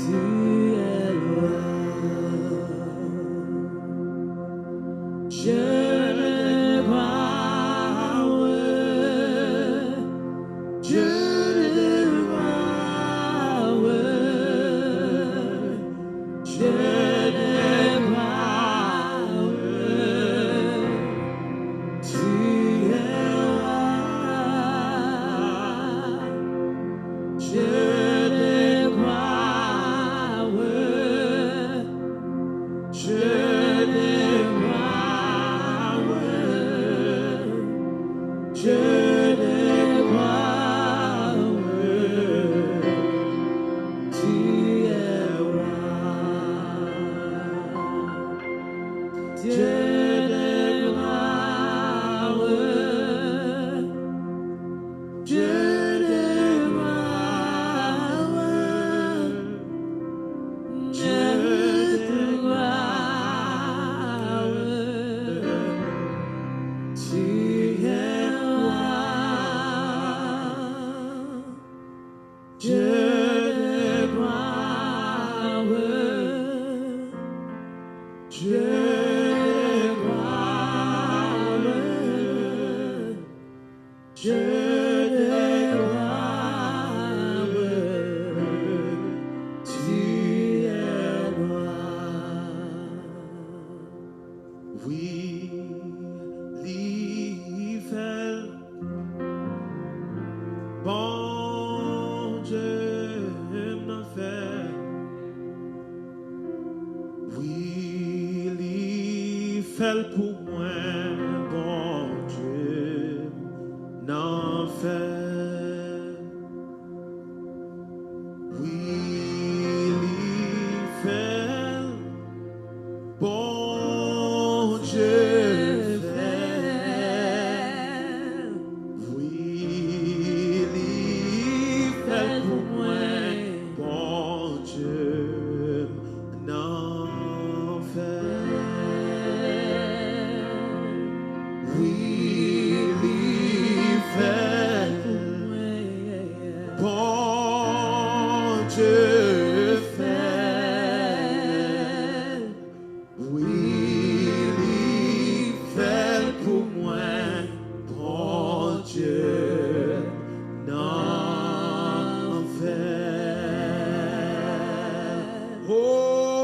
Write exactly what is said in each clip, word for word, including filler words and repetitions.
Tu es loin. Je te crois, je te crois, je te crois, tu es roi. Je te crois, je te crois, je te crois, tu es roi. Je te crois, je te crois, je te crois, tu es roi. Je te crois, je te crois, je te crois, tu es roi. Wi, li fè l. Bondye m nan fè l. Wi, li fè l pou mwen, Bondye m nan fè l. Wi, li fè l, Bondye fè l. Wi, li fè l pou mwen, Bondye m nan fè l. Wi, li fè l, Bondye fè l. Wi, li fè l pou mwen, Bondye nan fè l. O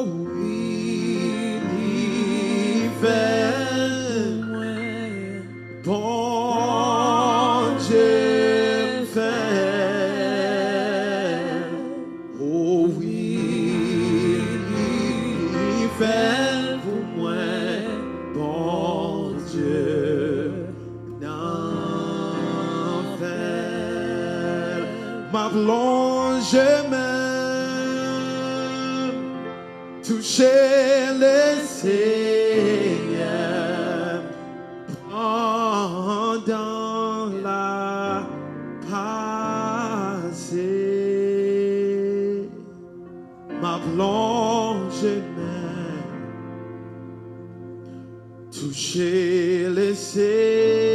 wi, li fè l, Bondye fè l. O wi, li fè l pou mwen, Bondye nan fè l. M ap lonje men m, touche Lesenyè pandan l ap pase. M ap lonje men m, touche Lesenyè